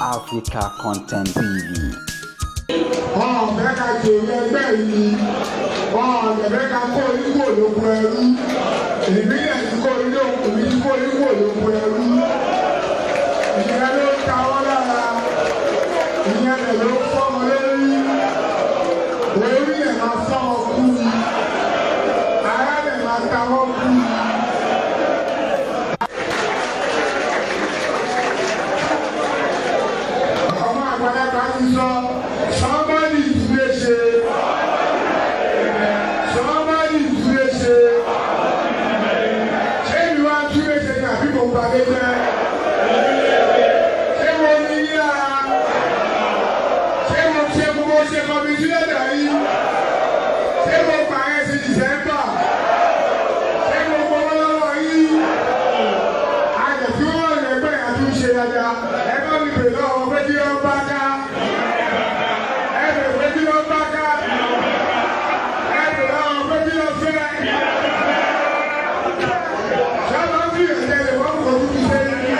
Africa Content TV. Ọ̀fẹ́ ká jèrè ẹgbẹ́ yìí, ọ̀fẹ́ ká kó onígbò lóko ẹrú. Èmi náà ti kó ilé èmi ti kó onígbò lóko ẹrú. Ìyẹn ló ń ta wọ́n lára, ìyẹn lè ló fọ́ wọn lórí, orí ẹ̀ máa fọ́ wọn kú ni, ara lè máa ta wọ́n kú ni. Ọmọ àgbàlagbà ti sọ somebody ìdílé ṣe, somebody ìdílé ṣe. Ṣé mi wá túlé ṣe ní àbí mo gbàgbé jẹ? Ṣé mo ní yí lára? Ṣé mo ṣe mo ṣe committee lẹ́dà yìí? Ṣé mo gbà ẹ́ sí December? Ṣé mo gbowó lọ́wọ́ yìí? Àjẹ̀tí wọ́n rẹ̀ gbẹ̀ àtúnṣe dáadáa. Ẹ bá mi bèrè lọ́wọ́ pé kí wọ́n bá ká. Ẹ bèrè pé kí wọ́n bá ká. Ẹ bèrè lọ́wọ́ pé kí wọ́n fẹ́. Sábà ń fi ẹ̀jẹ̀ lè wọ́n kò tún ṣe é ní.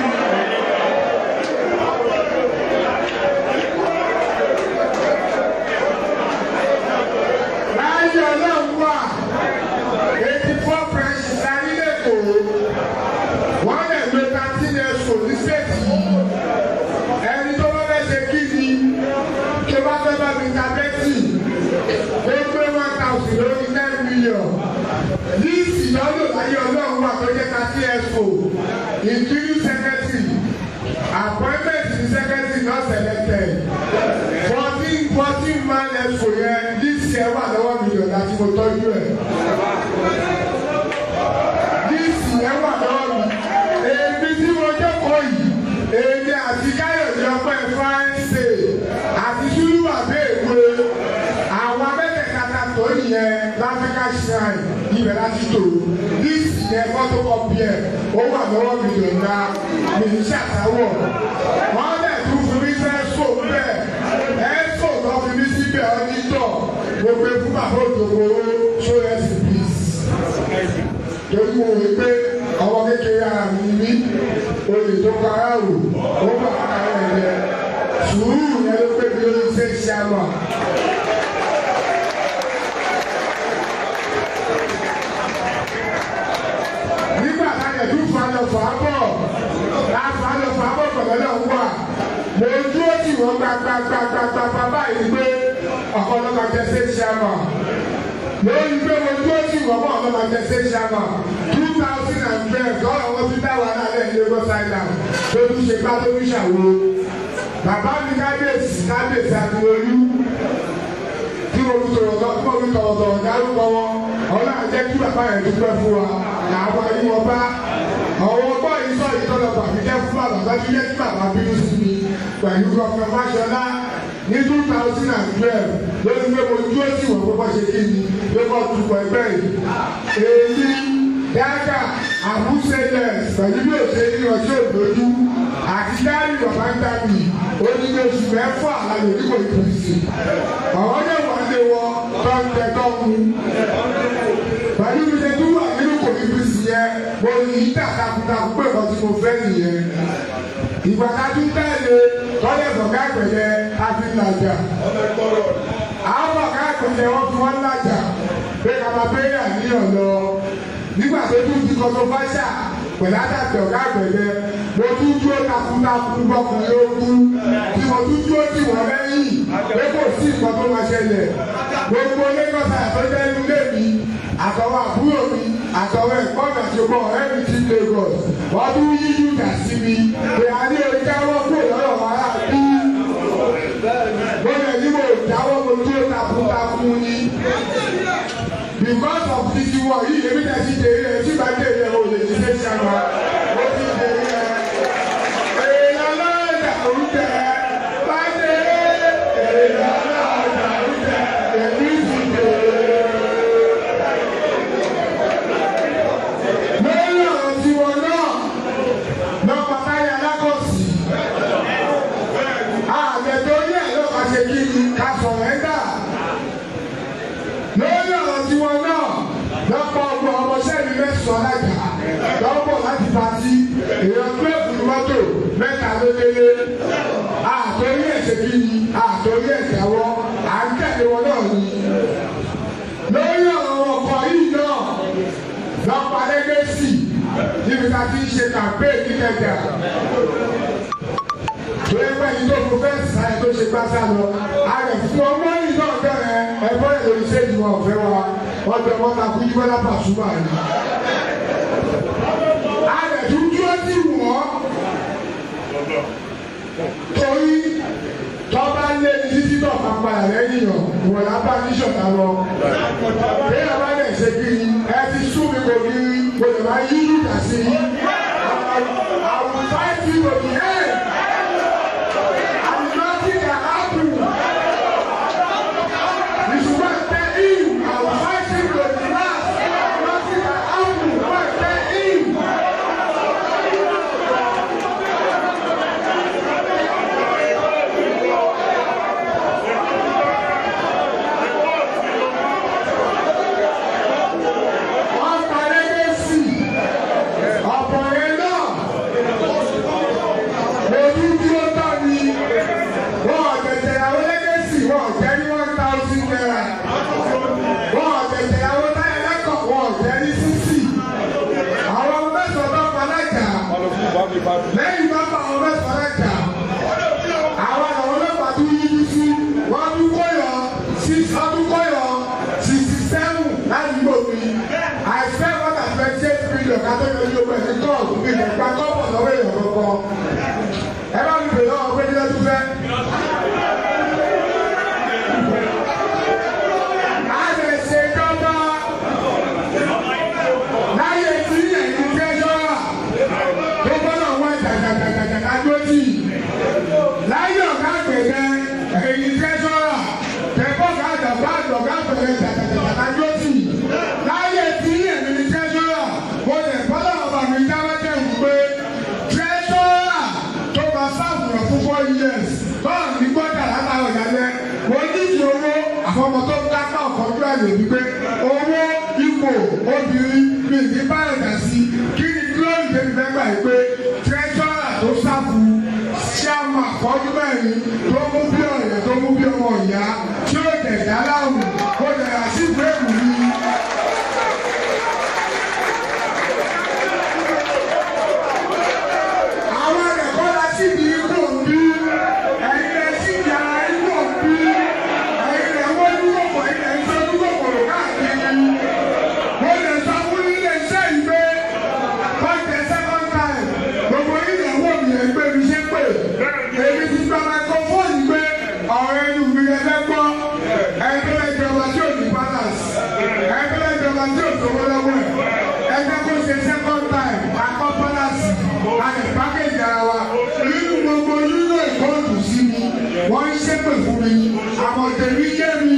Láyé ọlọ́run wà, 84 branches láyé lẹ́kọ̀ọ́. Wọ́n lè lo 13 years old ní state yìí. Ẹni tó bá fẹ́ ṣe kí ni, tó bá fẹ́ bá mi ta bẹ́tì, ó gbé 1,000 lórí 9 million. Líìsì lọ́lọ́ láyé ọlọ́run wà tó jẹ́ 13 years old. Including secretary, appointment ní secretary not selected. 14 man exco yẹn, líìsì ẹ wà lọ́wọ́ mi yọ̀ọ̀dá tí mo tọ́jú ẹ̀. Líìsì ẹ wà lọ́wọ́ mi. Èmi tí mo jókòó yìí, èmi àti Káyọ̀dé ọpẹ́ fáńsè àti Sùúrù àbẹ́ èwe, àwọn abẹ́tẹ̀kata tó yẹn l'Africa Shrine ibẹ̀ láti tò. Líìsì yẹn, photocopy ẹ̀ ó wà lọ́wọ́ mi yọ̀ọ̀dá mi ní ṣàtàwọ̀. Wọ́n lẹ̀ tún fún mi fẹ́ sọ bẹ́ẹ̀ ẹ̀ sọ lọ́ fi mí síbẹ̀ ọ́nítọ̀ mo gbé fún bàbá òjòkó so rest in peace, torí mo wí pé ọmọ kékeré ara mi ni mí, olè tó kára rò ó bà á kára ẹ̀ jẹ. Sùúrù yẹn ló pé mi lórí ṣe ṣe àmà. Nígbà táyà tún fa lọ fà á bọ̀ láfa lọ fà á bọ̀ pẹ̀lú náà wà, mo dúró tì wọ́n gbagbagbagbagbà báyìí pé ọ̀pọ̀lọpọ̀ jẹ ṣe ṣe àmà lórí pé mo dúró tì wọ́n mọ̀ ọ̀nà jẹ ṣe ṣe àmà. 2012 lọ́rọ̀ wọn tún dá wàhálà lẹ́yìn Lagos Island tó tún ṣe gbá tó tún ṣàwo. Bàbá mi kábíyèsí, kábíyèsí Akínolú, tí mo fi tọ̀rọ̀tọ̀ tí mo fi tọ̀rọ̀tọ̀rọ̀ dárúkọ wọn, ọlọ́run jẹ́ kí bàbá yẹn dúpẹ́ fún wa làwọn ayé wọn bá ọ̀wọ́ gbọ́ yìí sọ yìí tọ́lọ̀ bàbí jẹ́ fún bàbá bá tún yẹ kí bàbá bínú sí mi pẹ̀lú gọ́fẹ̀ Fáṣọlá ní 2012 lórí pé mo dúró sí wọn pé wọ́n ṣe kí ni pé wọ́n tukọ̀ ẹgbẹ́ yìí. Èyí dáadáa àbúṣẹlẹ̀ pẹ̀lú bí òṣèré ní ọjọ́ òdòdó àti dáàbì bàbá ń dábì onílé oṣù 6 àlàyé oníkò ìpèsè ọ̀rọ̀ náà wà lé wọn tó ń tẹ tó ń mu pẹ̀lú bí ṣe tún wà nínú kò ní pèsè yẹn. Mo ní ìdá takuntakun pé nǹkan tí mo fẹ́ nìyẹn. Ìgbà tá a tún tẹ̀lé tọ́lẹ̀ bọ̀gá àgbẹ̀yẹ àfi làjà, àwọn bọ̀gá àgbẹ̀yẹ wọ́n fi wọ́n làjà pé ká máa bẹ́rẹ̀ àníyàn lọ. Nígbà tó tún di controversial pẹ̀lú àtàkì ọ̀gá àgbẹ̀yẹ, mo tún dúró takuntakun gbọ́kùnrin ogun tí mo tún dúró tì wọ́n lẹ́yìn pé kò sí nǹkan tó máa ṣẹlẹ̀. Gbogbo Lagos àtọ́jọ́ inú ilé mi, àtọwọ́ àbúrò mi, àtọwọ́ ẹ̀gbọ́n mi àti ọgbọ́n ọ̀rẹ́ mi ti Lagos, wọ́n tún yí yúgà sí mi pé a ní orí jáwọ́ kúrò lọ́rọ̀ wàhálà bí mo lè ní mo jáwọ́. Mo dúró takuntakun ni because of titi wọ̀ yìí. Èmi náà ti dèrè ẹ̀ tí bá dèrè ẹ̀ o lè ti ṣe ṣàmà mo ti dèrè ẹ̀. Èèyàn lọ́jà oúnjẹ bá dèrè, èèyàn lọ́jà oúnjẹ, èmi ti dèrè. Lórí ọ̀rọ̀ tiwọn náà lọ́pàá táyà alákọ̀ọ́sì àgbẹ̀ torí ẹ̀ lọ́pàá ṣe kí ni ká sọ̀rẹ́ndà. Lórí ọ̀rọ̀ tiwọn náà lọ́pọ̀ ọgbọ̀n ọmọọṣẹ́ mi 9 alájà lọ́pọ̀ láti pàtí èèyàn 12 ní mọ́tò mẹ́ta ló délé. Àtòrí ẹ̀sẹ̀ kí ni àtòrí ẹ̀sẹ̀ wọ à ń tẹ̀lé wọn náà ni. Lórí ọ̀rọ̀ ọkọ̀ yìí náà lọ́pàá lẹ́gẹ́sì níbi tá a ti ń ṣe campaign níkẹjà. Torí pé ẹni tó fún fẹ́ǹsì sáyẹn tó ṣe gbá sá lọ. A rẹ̀ fún ọmọ yìí náà bẹ̀rẹ̀ ẹ̀fọ́ ẹ̀ lórí stéèjì wọn ọ̀fẹ́ wa. Wọ́n jọ wọ́n ta kú Jíbọ́lá Pàṣúmà ni. A rẹ̀ tún dúró sí wọ́n. Torí tọ́ba lé ní títí tó bá padà lẹ́yìn yàn, wọ́n á bá ní ṣọ̀tà lọ. Bí ẹ bá dẹ̀ ṣe kí ni, ẹ ti sú mi kò ní kò lè máa yí lùdà sí i. I will fight you to the end. And nothing can happen. You should go and tell him, I will fight him to the last. Nothing can happen. Go and tell him. Wọ́n pa lẹ́gẹ̀sì ọ̀pọ̀ yẹn náà. Ojú tí ó tọ̀ ni wọ́n ọ̀tẹ̀tẹ̀ àwọn lẹ́gẹ̀sì wọ́n ọ̀tẹ̀ ní ₦1,000. Wọ́n ọ̀tẹ̀tẹ̀ àwọn táyà lẹ́kọ̀ọ́ wọ́n ọ̀tẹ̀ ní 60. Àwọn mẹ́sàn-án bá pa lájà. Lẹ́yìn bá pa àwọn mẹ́sàn-án lájà. Àwọn ọlọ́pàá tún yíjú sí wọ́n tún kọ́yọ̀ six wọ́n tún kọ́yọ̀ 67 láti gbòmí. I spent more than 28 million kátó yọjú owó ẹ̀ ní kóòtù mi lè gba kọ́pọ̀ lọ́wọ́ èèyàn kankan. Ẹ bá mi bèrè lọ́wọ́ pé nílẹ̀ tún fẹ́. A lè ṣe dọ́gba láyé tí ẹ̀yin tẹ́jọ́rà tó gbọ́dọ̀ wọ́n jàjàjàjàjà lójì. Láyé ọ̀gá àgbẹ̀dẹ ẹ̀yin tẹ́jọ́rà tẹ̀kọ́ ká àdàbà àdọ̀gá àgbẹ̀dẹ jàjàjàjà lójì. Láyé tí ẹ̀yin tẹ́jọ́rà mo lè bọ́lá ọba mi jáwé wù pé tẹ́jọ́rà tó máa sáàbùrọ̀ fún 4 years báwo ní gbọ́dọ̀ látàrọ̀ yálẹ́ mo nídìí owó àfọmọ tó ń kápá ọ̀kọ́jú àlè wípé owó ipò obìnrin mi ní báyọ̀ dà sí kí ni glory tẹ́mi fẹ́ gbà yìí pé tẹ́jọ́rà tó sáàbù ṣáàmù àfọ́jú mẹ́rin tó mú bí ọ̀rẹ́ tó mú bí ọmọ ìyá tí ó dẹ̀dá láwù ó dẹ̀rà sí ìwé ìwú mi. Àwọn ẹ̀kọ́ la sì ní ipò ń bí ẹ̀yin rẹ̀ sì ní ara ipò ń bí ẹ̀yin rẹ̀ wọ́n dúró pọ̀ ẹ̀yin rẹ̀ ń sọ dúró pọ̀rọ̀ káàkiri. Mo lè sọ fún ilé iṣẹ́ yìí pé kọ́ńtẹ̀ second time gbogbo ilẹ̀ wò mí ẹ̀ ń gbé mi ṣe pé èmi ti gba microphone pé ọ̀rọ̀ ẹnu mi lè fẹ́ gbọ́ ẹgbẹ́ ìjọba tí ò ní balance ẹgbẹ́ ìjọba tí ò sówó lọ́wọ́ ẹ̀ ẹgbẹ́ kó ṣe second time akọ́ balance a lè package ara wa nínú gbogbo nínú ìkóòtù sí mi wọ́n ń ṣépè fún mi àmọ̀tẹ̀mí yé mi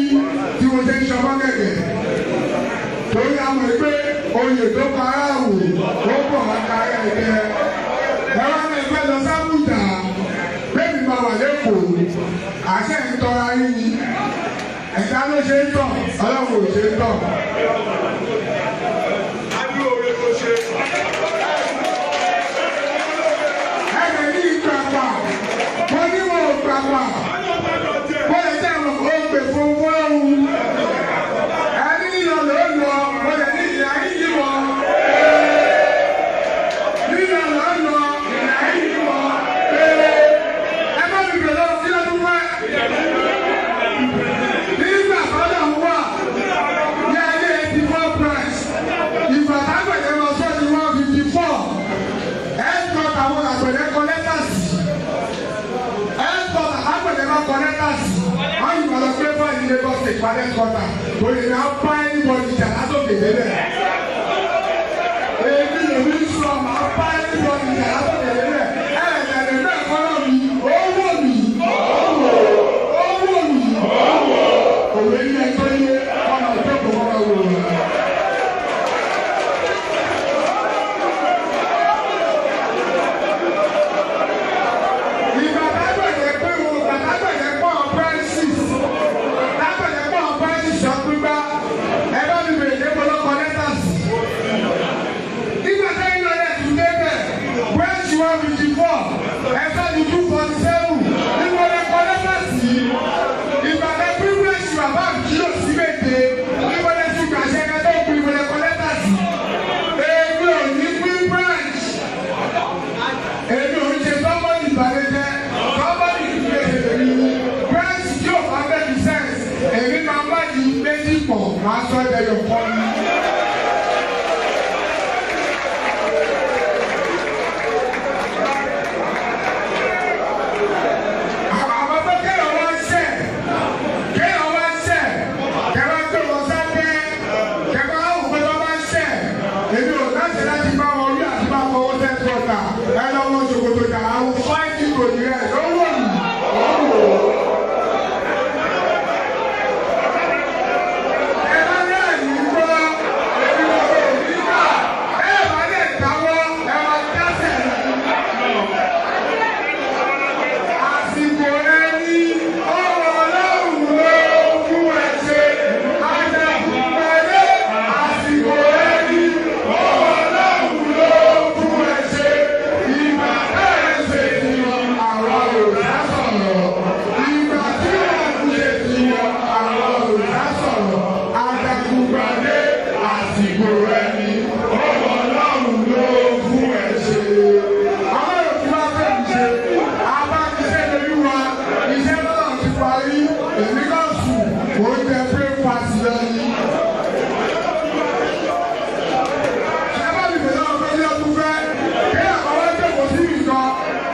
tí mo ṣe ń ṣọmọ́ gẹ̀gẹ̀ torí àwọn ìpè oyè tó para wò ó bọ̀ wá kárí ẹ̀jẹ̀ ẹ wá ní ẹgbẹ́ lọ sábùdà bẹ́ẹ̀ni máa wà lẹ́kọ̀ọ́ àṣẹ ń tọ́ra yín ni ẹ̀dá ló ṣe ń tọ̀ ọlọ́run ò ṣe ń tọ̀. Ẹ̀rẹ̀ ní ìgbàgbà mo ní wọn ò gbàgbà mo lè jẹ́ àwọn ògbè fún wọ́n ẹni lílọ ló lọ mo lè ní ìyá yìí wọ lílọ ló lọ ìyá yìí wọ ẹ bá mi bèrè lọ́wọ́ kí ló tún fẹ́ nígbà tọ́lọ̀ ń wà ní ayé 84 price ìgbà tágbẹ̀dẹ̀ lọ sọ ní 154 ẹ̀ẹ́dọ́ta àwọn àgbẹ̀dẹ̀ kọ lẹ́tà sí ẹ̀ẹ́dọ́ta àgbẹ̀dẹ̀ bá kọ lẹ́tà sí wọ́n yìí wọ́n lọ pé báyìí Lagos State balẹ̀ kọ́tà òye ní apá anybody jà látòkè délẹ̀ èmi lèmi sọ màá bá anybody jà látòkè délẹ̀ ẹ̀ẹ́dẹ̀ẹ̀dẹ̀ bẹ́ẹ̀ kọ́nà mi owó mi owó mi òwe ní ẹgbẹ́ yé ọ̀nà ìjókòó kọ́kọ́ wò ó. Ìgbà tágbẹ̀dẹ̀ pé wo ìgbà tágbẹ̀dẹ̀ pọ̀ Francis tágbẹ̀dẹ̀ pọ̀ Francis ọ̀gbígbá ẹ bá mi bèrè dé bọ́lọ́kọ lẹ́tà sí. òdì rẹ̀ ló wò mí ó wò ó. Ẹ bá náà ní gbọ́, èmi kò lè ní gbà, ẹ bá lè dáwọ́, ẹ máa dásẹ̀ ní. Àsìkò ẹni ọwọ́ Ọlọ́run ló fún ẹ ṣe. Àjàgùnpẹ̀lẹ́ àsìkò ẹni ọwọ́ Ọlọ́run ló fún ẹ ṣe. Ìgbà bẹ́ẹ̀ ṣe tiwọn àwọn òrùlá sọ̀rọ̀. Ìgbà tí wọ́n ń ṣe tiwọn àwọn òrùlá sọ̀rọ̀. Àjàgùnpẹ̀lẹ́ àsìkò ẹni ọwọ́ Ọlọ́run ló fún ẹ ṣe. Àwọn òkú wa fẹ́ mi ṣe. Abániṣẹ́ lórí wa, iṣẹ́ náà ti parí, èmi náà sùn, mò ń jẹ breakfast lọ ni. Ṣé bá mi bẹ̀rẹ̀ ọ̀fẹ́ ní ọdún fẹ́? Kí àwọn wá jókòó sí nìkan,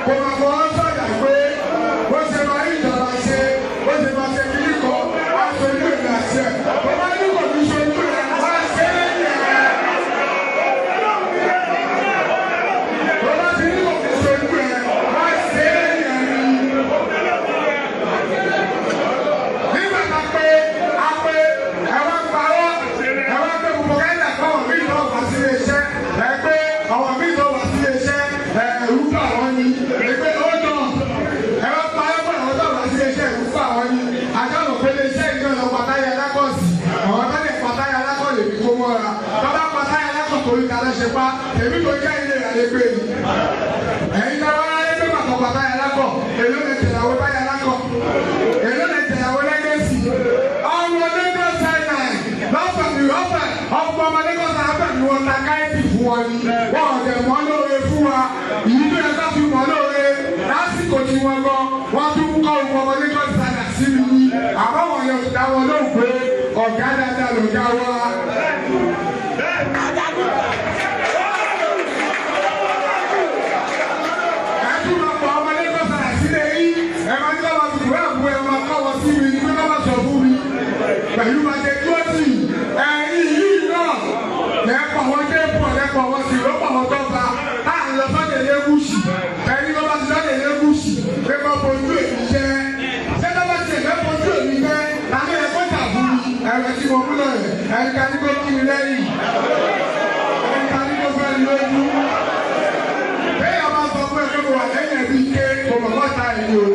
kò máa fọwọ́ sọ̀yà pé bó ṣe máa rí ìjọba ṣe, bó ṣe máa ṣe kíní kan, á ṣojú èmi àti ẹ̀. Bó bá ní kò ní ṣojú ẹ̀, wá ṣe é lẹ́yìn ẹ̀. Bó bá ti ní kò ní ṣojú ẹ̀, wá ṣe é lẹ́yìn ẹ̀ ni. Nígbà tá a pé a pé ẹ wá parọ́, ẹ wá pé gbogbo kẹ́lẹ̀ fáwọn míì tó wà sí iléeṣẹ́, ẹ pé àwọn míì tó wà sí iléeṣẹ́ ẹ ẹ̀rú bà wọ́n ni, ẹ pé ó dàn. Ẹ wá parọ́ pé àwọn tó wà sí iléeṣẹ́ ẹ̀rú bà wọ́n ni. Àjọyọ̀ pé iléeṣẹ́ yìí náà lọ pàtàyà alákọ̀ọ́sì, àwọn tó lè pàtàyà alákọ̀ lè fi kó mọ́ra. Tọ́lá pàtàyà alákọ̀ torí ta ló ṣe pa, èmi kò jẹ́ ilé rẹ̀ lé gbé ni. Ẹ̀yin tó wá láyé pé bàtọ̀ pàtàyà alákọ̀, èló lè tẹ̀lé àwọn táyà alákọ̀, èló lè tẹ̀lé àwọn lẹ́gẹ̀sì. Ọmọ Lagos Island lọ́fẹ̀mí ọ̀fẹ́ ọ̀pọ̀ ọmọ Lagos Island fẹ̀mí wọn ta káyọ̀tì fún wọn ni. Wọ́n ọ̀dẹ̀ mọ́ lóore fún wa. Ìyí tó yẹ ká fi mọ́ lóore lásìkò tí wọ́n gan, wọ́n tún kọ́ ọmọ Lagos Island sí mi ní. Àbáwọ̀ yẹn ò dá wọn lóhùn pé ọ̀gá dáadáa ló dá wa. Ẹtú máa pọ̀ ọmọ Lagos Island sílé yín. Ẹ máa ní káwọn tuntun wẹ́ẹ̀ bu ẹ máa kọ́ wọn sí mi ní pé ká má sọ fún mi. Pẹ̀lú máa ṣe dúrótì ẹ̀yìn yìí náà. Lẹ́pọ̀ wọn dé pọ̀ lẹ́pọ̀ wọn sì ló pọ̀ wọn tó ba. Táà ń lọ sọ́dẹ̀ Lẹ́gùsì. Ẹni tó bá ti sọ́dẹ̀ Lẹ́gùsì pé kọ́ bojú èmi jẹ́. Ṣé tó bá ti ẹ̀fẹ́ bojú èmi jẹ́? Tàbí ẹ kó tà fún mi. Ẹ̀rọ tí mo múlò rẹ̀. Ẹni ká ní kó kí mi lẹ́yìn. Ẹni ká ní kó fẹ́ mi lójú. Béèyàn máa sọ fún ẹ pé mo wà lẹ́yìn ẹbí ké kò mọ̀ mọ́ta ẹ̀yìn o.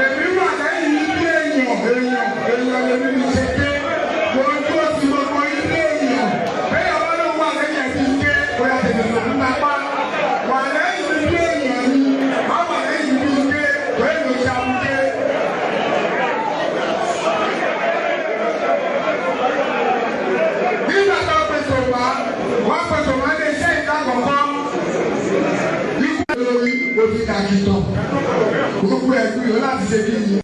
Èmi wà lẹ́yìn ilé èèyàn èèyàn èèyàn lèmi ní ṣe ké. Mo dúró sí gbogbo ilé èèyàn. Béèyàn bá ló wà lẹ́yìn ẹbí ké kò yà tètè sọ fún apá. Wà lẹ́yìn ilé èèyàn ni má wà lẹ́yìn ibi ké kò yẹ ló ṣàmúké. Nígbà tó pèsè wá, wọ́n pèsè wá lé iṣẹ́ ìta kọ̀ọ̀kan lórí omi dàkìtàn gbogbo ẹgbẹ́ yóò láti ṣe kí ni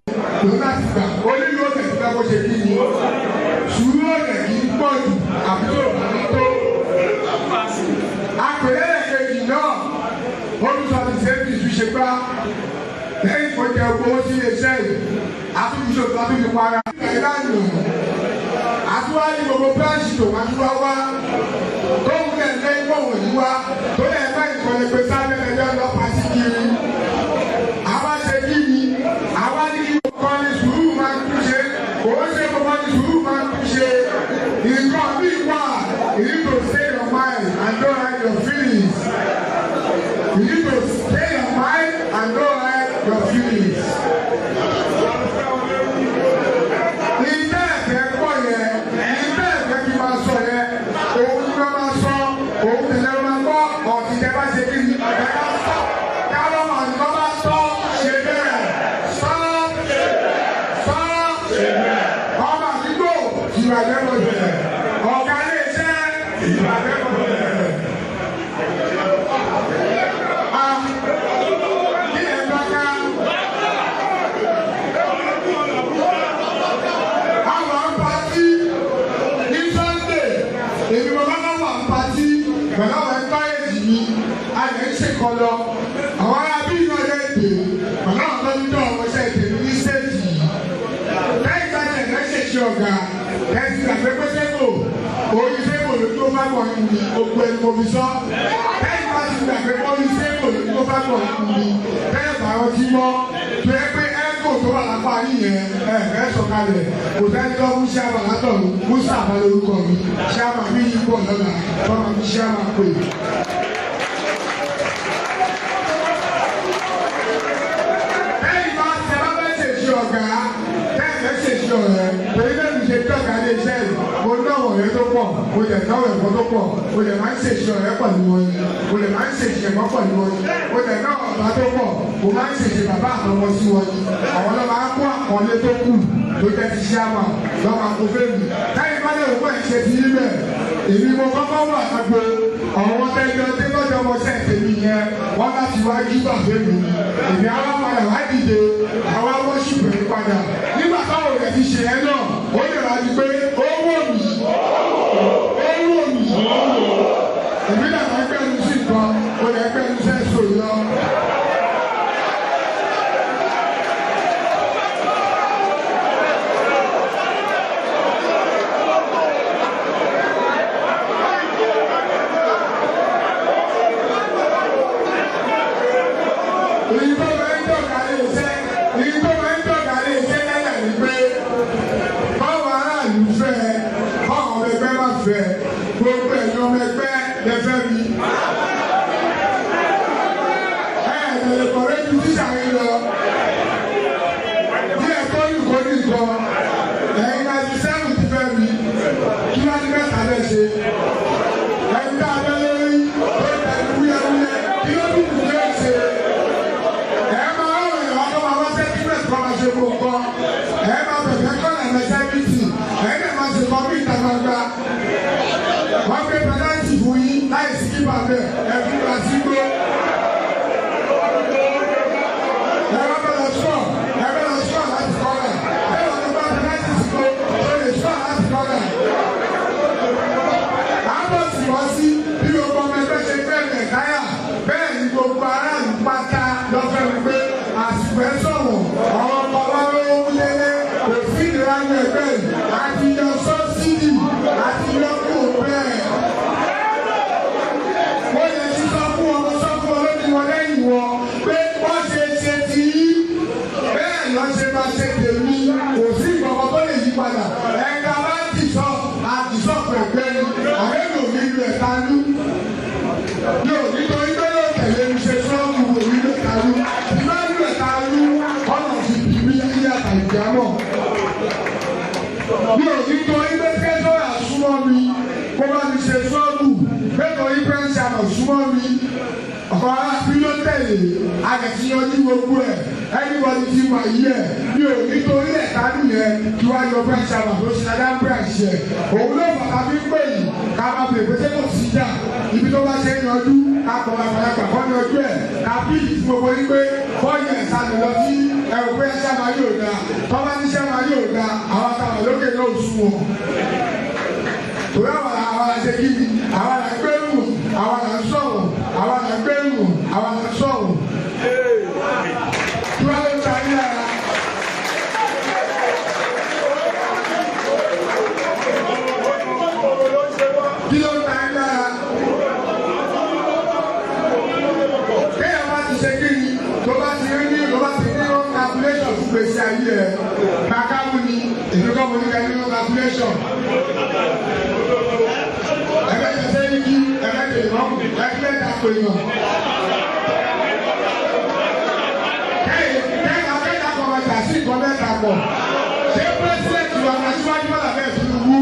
yóò láti gbà onílù ọ̀sẹ̀ tí wọ́n ṣe kí ni sùúrù ọ̀sẹ̀ kì í pọ̀ jù àbí tó bá ní tó. Àpèrè kejì náà olùsọ̀tì sẹ́ńtì tún ṣe gbá lẹ́yìn kó jẹ owó sí iléeṣẹ́ yìí àtúnṣe tó tún fi para. Ìlànà àtúwárí gbogbo bíráǹṣì tó wá tún wá wá tó ń lẹ̀ lẹ́yìn pọ̀wọ̀ yìí wá tó lẹ̀ bá ìkọlẹ̀ pé sábẹ́ ẹjọ́ lọ́pàá sí kiri. Àwa ṣe kí ni àwa ní kí kọ́ ni sùúrù máa ń tún ṣe kò ó ṣe kọ́ ni sùúrù máa ń tún ṣe. Nǹkan bí wà you need to stay your mind and don't hide your feelings. You need to stay your mind and don't hide your feelings. Ilé ẹ̀fẹ̀ pọ̀ yẹn, ilé ẹ̀fẹ̀ kí máa sọ yẹn, òun ni wọ́n máa sọ, òun tẹ̀lé wọn máa gbọ́, ọ̀tí tẹ bá ṣe kí ni ọ̀gá bá sọ. Káwọn máa ní wọ́n bá sọ ṣe bẹ́ẹ̀. Sọ sọ ọmọ àdúgbò ìbàjẹ́ mọ̀ bẹ̀rẹ̀. Ọ̀gá ilé iṣẹ́ ìbàjẹ́ mọ̀ bẹ̀rẹ̀. A kí ẹ bá ká. Àwọn pati ní Sunday, èmi mo máa ń wà pati pẹ̀lú àwọn ẹ̀kọ́ èjì mi, a lè ń ṣèkọlọ. Àwọn ará bí iná lè dè pẹ̀lú àwọn tó ń dán ọmọ iṣẹ́ tèmi ní stéèjì yìí. Lẹ́yìn bá tẹ̀ lẹ́sẹ̀ ṣe ọ̀gá, ẹ̀sìn àgbẹ̀ pé sẹ́kò, orí sẹ́kò ló tó bá bọ̀ nínú mi, gbogbo ẹni mo fi sọ. Lẹ́yìn bá ti gbàgbé pé orí sẹ́kò ló tó bá bọ̀ nínú mi, bẹ́ẹ̀ bá rántí mọ́ tó yẹ pé ẹ́gò tó wà lápá yín yẹn ẹ fẹ́ sọ̀kalẹ̀ kò sẹ́ni tó mú ṣáàmà látọ̀run Musa àbá lórúkọ mi ṣáàmà mi yí pọ̀ lọ́la tọ́mọ mi ṣáàmà pè. Lẹ́yìn bá tẹ bá fẹ́ ṣèṣe ọ̀gá tẹ́ fẹ́ ṣèṣe ọ̀rẹ́ torí bẹ́ẹ̀ mi ṣe tọ́ka lé iṣẹ́ yìí mo náwó ọ̀rẹ́ tó pọ̀ mo lè náwó ẹ̀kọ́ tó pọ̀ mo lè máa ń ṣèṣe ọ̀rẹ́ pẹ̀lú wọn mo lè máa ń ṣèṣe ẹ̀kọ́ pẹ̀lú wọn mo lè náwó ọ̀bá tó pọ̀ mo máa ń ṣèṣe bàbá àtọmọ sí wọn ni àwọn lọ́ba á kó àkọlé tó kù tó jẹ́ ti ṣe àmà lọ́ba kó fẹ́mi táyì bá lè wọ́n ṣe ti yí bẹ́ẹ̀ èmi mo kọ́kọ́ wà lágbo àwọn tẹ́jọ́ tẹ́lọ́jọ́ ọmọọṣẹ́ tèmi yẹn wọ́n láti wá jíbà fẹ́mi èmi àwa padà wá dìde àwa wọ́ṣùpù mi padà nígbà táwọn rẹ̀ ti ṣe ẹ́ náà ó lè wá di pé ó wò mí ó wò mí èmi náà máa gbẹ́nu sí nǹkan ó lè gbẹ́nu sẹ́sọ̀ lọ. Èyí tó máa ń dọ̀gá lè ṣe èyí tó máa ń dọ̀gá lè ṣe lẹ́yà ni pé báwọn aráàlú fẹ́ báwọn ọmọ ẹgbẹ́ má fẹ́ gbogbo ẹ̀yin ọmọ ẹgbẹ́ lẹ fẹ́ mi. Ẹ ẹ̀ lè kọ̀rẹ́ ju tíṣà yín lọ. Bí ẹ̀kọ́ yìí kò ní nǹkan, ẹ̀yin 97 ti fẹ́ mi, kí wá ní mẹ́ta lẹ́ ṣe. Ẹ̀yin tá a bẹ́ lórí tó tẹ̀lé wúyẹ́wúyẹ́ kí ló dùn kù lé ṣe. Ẹ máa ń rìn wá kọ́ máa wá sẹ́tímẹ̀tì kọ́ máa ṣe gbogbo nǹkan. Ẹ máa bẹ̀rẹ̀ kọ́ lẹ́mẹ̀ sẹ́mìtì. Ẹ lè máa ṣe kọ́ bí ìta gbangba. Wọ́n gbé pẹ́nẹ́tì fún yín láì sí kípa bẹ́ẹ̀ ẹ fi gba sígbó. Ẹ wá bẹ̀rẹ̀ sọ̀ ẹ bẹ̀rẹ̀ sọ̀ láti kọ́lẹ̀. Ẹ wọ́n tó bá pẹ́nẹ́tì sígbó tó lè sọ̀ láti kọ́lẹ̀. Àbọ̀ sì wọ́n sí bí gbogbo ọmọ ẹgbẹ́ ṣe bẹ̀rẹ̀ káyà bẹ́ẹ̀ ni gbogbo aráàlú pátá lọ́fẹ́ wípé àsìkò ẹ̀ sọ̀rọ̀ ọ̀rọ̀ bàbá ló ń lélẹ̀ kò sí ìnira ní ẹgbẹ́ yìí àti yọ sọ́sídì àti yọ kú bẹ́ẹ̀. Mo lè ti sọ fún ọmọ sọ fún olómi wọn lẹ́yìn wọn pé wọ́n ṣe ṣe ti yí bẹ́ẹ̀ lọ́ ṣe máa ṣe tèmi kò sí ìkọ̀kọ̀ tó lè yí padà ẹ̀ka bá ti sọ àti sọ pẹ̀gbẹ́ ni àbẹ́lò mi lu ẹ̀ta nú. Yóò nítorí pé yóò tẹ̀lé mi ṣe sọ́ọ̀mù òní lu ẹ̀ta nú. Ìbá lu ẹ̀ta nú ọ̀nà ti bì mí ayé àtàlùkìámọ̀. Yóò nítorí pé kẹ́sọ́yà súnmọ́ mi kó bá mi ṣe sọ́ọ̀mù nítorí pé ń ṣàmọ̀ súnmọ́ mi. Ọ̀kan aláàbí ló tẹ̀lé àgẹ̀tìyanjú gbogbo ẹ̀ anybody ti wà yí ẹ̀ mi ò nítorí ẹ̀ka nìyẹn kí wàá yọ branch àmà tó ṣe dáadáa branch ẹ̀ òun ló fàtà fi ń pè yìí ká máa bèèrè pé ṣé kò sí jà ibi tó bá ṣe ń yanjú ká kọ̀ àgbàlagbà kọ́ ní ọjọ́ ẹ̀ ká bíìlì fún gbogbo yín pé bọ́ọ̀lù ẹ̀ sálẹ̀ lọ sí ẹ̀rù pé ẹ̀ṣẹ̀ máa yóò da tọ́ba níṣẹ́ máa yóò da àwọn táwọn lókè náà ò sùn wọn. Torí àwọn àwọn àṣẹ kí ni àwọn là ń gbẹ́rù àwọn là ń sọ̀rọ̀ àwọn là ń gbẹ́rù àwọn là ń sọ̀rọ̀. Tí wọ́n lè ta ní ara. Kí ló ń ta ní ara? Kéèyàn bá ti ṣe kí ni tó bá ti rí ní tó bá ti ní wrong calculation fún gbèsè ayé ẹ̀. Màkàmú ni èmi kọ́ mo ní ká ní wrong calculation. Ẹgbẹ́ sẹ́yìn kí ẹgbẹ́ tèmi mọ́ ẹgbẹ́ ta pè yàn. Kẹ́yìn akẹ́kọ̀ọ́ kọ̀ máa jà sí nǹkan mẹ́ta pọ̀. Ṣé pírẹ́sìdẹ̀ntì wa aṣíwájú Bọ́lá bẹ́ẹ̀ Tinubu?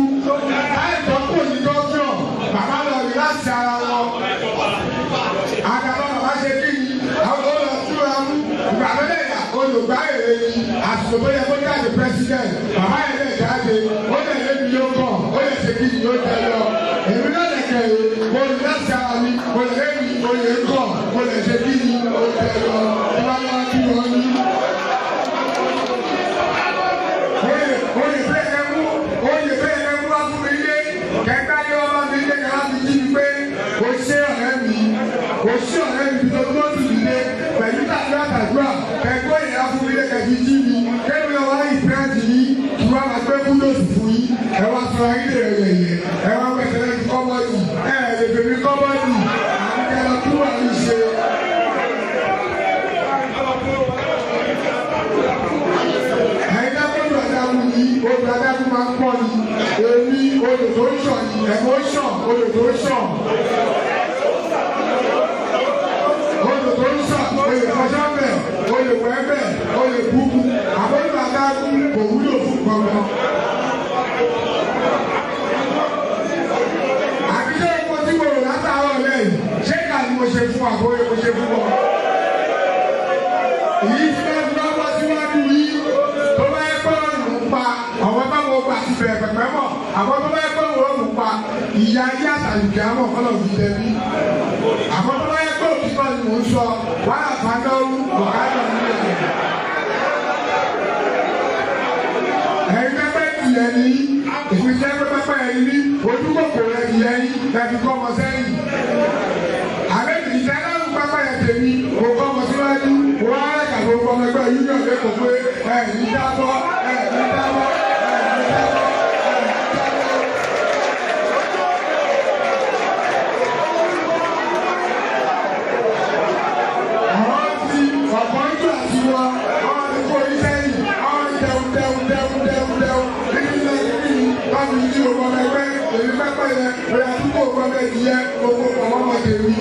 Láìpẹ́ kò ní gọ́fíọ̀, bàbá lọ rí láti ara wọn. Àgàbà bàbá ṣe kí ni àwọn olùlọ túra mú. Ìgbà tó lè yà olùgbà èrè ni àsìkò tó yẹ kó jáde pírẹ́sìdẹ̀ntì. Bàbá yẹn lè jáde, ó lè lé mi yóò kàn, ó lè ṣe kí ni yóò jẹ lọ. Èmi náà lè kẹ̀yìn, mo lè láti ara mi, mo lè lé mi, mo lè kàn, mo lè ṣe kí ni ó jẹ lọ. Ìwà lọ́wọ́ kí wọ́n ní. Oyè fẹ́ kẹ́ mú oyè fẹ́ kẹ́ mú wá fún mi lé kẹta yọ ọba mi lé kẹta mi jí mi pé kò ṣe ọ̀rẹ́ mi kò ṣe ọ̀rẹ́ mi tó tó tù mí lé pẹ̀lú tàdúrà tàdúrà kẹgbọ́ ìyá fún mi lé kẹfì jí mi kẹ́mi lọ wá ìfẹ́ǹtì yìí kí wọ́n máa gbé kúndòsì fún yín ẹ wá sọ ayé rẹ̀ yẹ̀yẹ̀ ẹ wá pẹ̀sẹ̀ lẹ́nu kọ́bọ́ọ̀dì ẹ lè fèmí kọ́bọ́ọ̀dì àti kẹlẹ́ kú wà ní ṣe. Emotion emotion odò tó ń sàn. Odò tó ń sàn o lè kọjá bẹ̀, o lè wẹ̀ bẹ̀, o lè búbu. Àbọ̀dọ̀ adágún kò wúlò fún gbọ̀ngàn. Àbíṣe epo tí mo rò látàárọ̀ lẹ́yìn, ṣé kà ni mo ṣe fún àbóyè mo ṣe fún ọ? Èyí tí wọ́n fi wá bọ́ síwájú yìí tó bá yẹ pé ọ̀rùn ń pa àwọn bá wo pa ti bẹ̀rẹ̀ pẹ̀pẹ̀ mọ̀ àwọn tó bá yẹ pé ọ̀rùn ń pa ìyá ayé àtàlùkẹ́ àmọ̀ kọ́lọ̀ fi jẹ mí. Àwọn tó bá yẹ pé òtítọ́ ni mò ń sọ wàhálà fanáwó wàhálà nílẹ̀. Ẹ̀yin pẹ́pẹ́ tìyẹ̀ ní ìpínlẹ̀ pẹ́pẹ́ ẹ̀yin ní ojúkòkòrò ẹ̀yìn ẹ̀yìn ẹ̀fí kọ́ ọmọ sẹ́yìn. Àbẹ́bí ìtẹ́lẹ́rù pápá ẹ̀ tèmi kò kọ́ ọmọ síwájú wọ́n á rẹ̀ kàgbọ́ ọmọ ẹgbẹ́ union lẹ́kọ̀ọ́ pé ẹ̀yìn dábọ́ ẹ̀yìn dábọ́ ẹ̀yìn dábọ́ ẹ̀yìn dábọ́. Àwọn ti ọ̀pọ̀ ń gbà sí wa, àwọn ti kó iṣẹ́ yìí, àwọn ti dẹ̀hùn dẹ̀hùn dẹ̀hùn dẹ̀hùn dẹ̀hùn nínú ilé yìí láti yí gbogbo ọmọ ẹgbẹ́ èmi pẹ́pẹ́ yẹn lórí àdúgbò gbogbo ọmọ ẹ̀dìyẹ gbogbo ọmọ tèmi.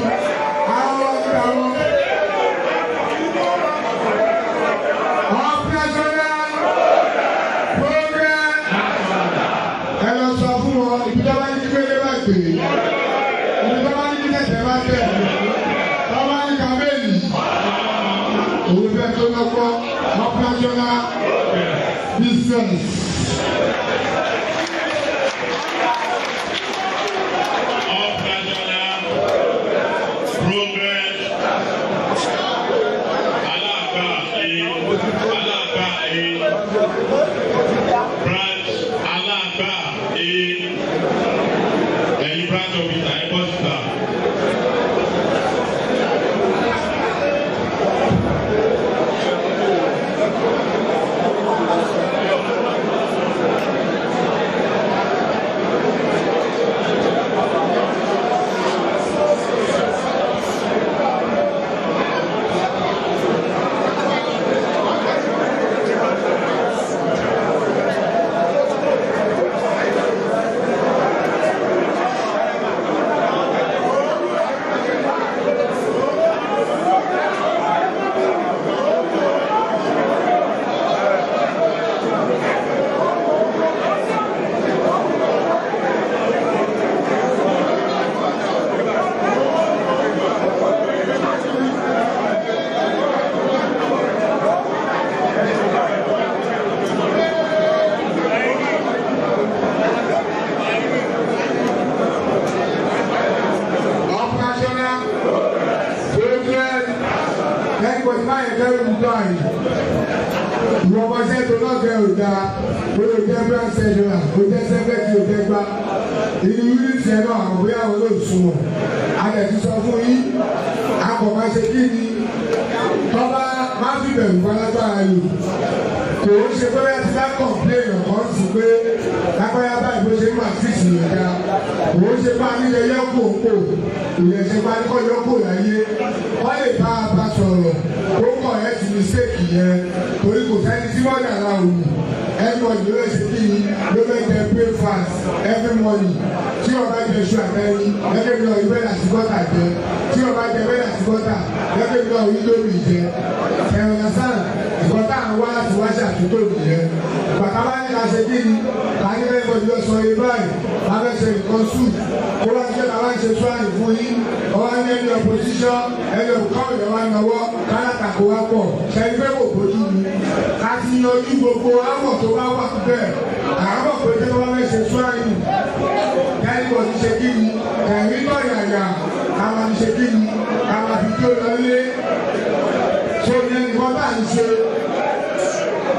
Àwọn ti àwọn. Operational program. Ẹ lọ sọ fún wọn ibi tó bá ní kí pélé bá gbé, ibi tó bá ní kí tẹ̀sẹ̀ bá tẹ̀, tó bá ní kàméèlì, òun fẹ́ tó lọ́kọ́ operational business. Operational progress. Alaba A, Alaba A, branch Alaba A, ẹ̀yin branch officer ẹ bọ́ síta. Operational progress. Ẹnìkan tí máa yẹ kẹ́rù ń gbà yìí. Ìwọ ọmọọṣẹ́ tó náà kẹ́rù dáa, ó lè jẹ́ branch treasurer, ó jẹ́ secretary, ó jẹ́ gbá. Ìlú unity ẹ̀ náà àwọn bóyá àwọn olóòtú wọn. A lè ti sọ fún yín, a kò máa ṣe kí ni tọ́ba má fi bẹ̀rù wá lágbára lò. Kò ń ṣe pé bẹ́ẹ̀ ti bá complain ọ̀kan sí pé lágbára báyìí bó ṣe máa fi ìsìn yẹn dá. Kò ń ṣe pé a nílẹ̀ yọ́kò kò, ìyẹn ṣe pé a ní kọ́ yọ́kò láyé. Wọ́n lè bá a bá sọ̀rọ̀ kó kọ̀ ẹ́ ti mistake yẹn torí kò sẹ́ni tí wọ́n dàra òun. Everybody ló fẹ́ ṣe kí ni ló fẹ́ jẹ breakfast every morning. Tí o bá jẹ iṣu àtẹyin, lẹ́kẹ̀ mi náà ìwé àti bọ́tà jẹ. Tí o bá jẹ ìwé àti bọ́tà, lẹ́kẹ̀ mi náà indomie jẹ. Ẹ̀rọ sàn, ìkọ́ tá à ń wá láti wá ṣàtúntò nìyẹn. Bàtà bá ní ká ṣe kí ni, ká ní everybody lọ sọ iye báyìí, ká fẹ́ ṣe nǹkan sùn. Kó wá ṣe ká wá ṣe sùn fún yín. Ọwọ́ ní ẹni opposition, ẹni òkúkọ́ ìyẹn wá náwó, kálátàkó wá pọ̀. Ṣẹ́ni pé kò bójú mu. Ká ti yanjú gbogbo àwọ̀ tó bá wà bẹ́ẹ̀. Àárọ̀ pé kí wọ́n fẹ́ ṣe sùn kẹ́kọ̀ọ́ ti ṣe kí ni, ẹ̀rí bọ̀ yàyà, ká máa fi ṣe kí ni, ká máa fi jó lọ lé. So ní ẹnì kan bá ń ṣe,